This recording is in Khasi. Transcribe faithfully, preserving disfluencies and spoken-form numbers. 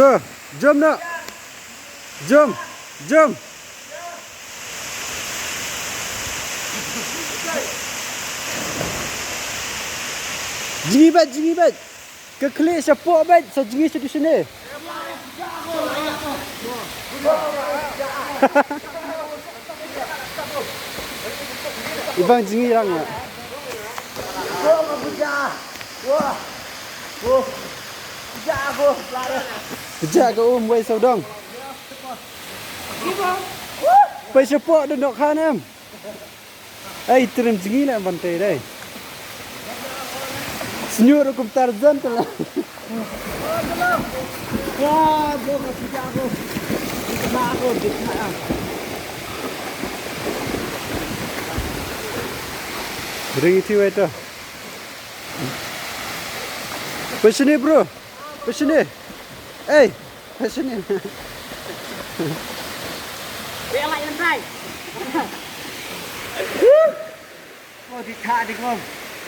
Jump na. Jump. Jump. Jngi bad, jngi bad. Ka khlieh shapoh bad, sa jngi sha dusine. Ibang jngi rang ya. Pejah ka um wei sawdong. Pei shapoh dun dok khan em. Ei, trim jngi na ban tei dei. Senyur kum Tarzan tu lah. Ring iti wei tu. Pei shini bro. Pei shini. Ei. Pei shini. Wei, awak yang try. Oh, di tak di kom.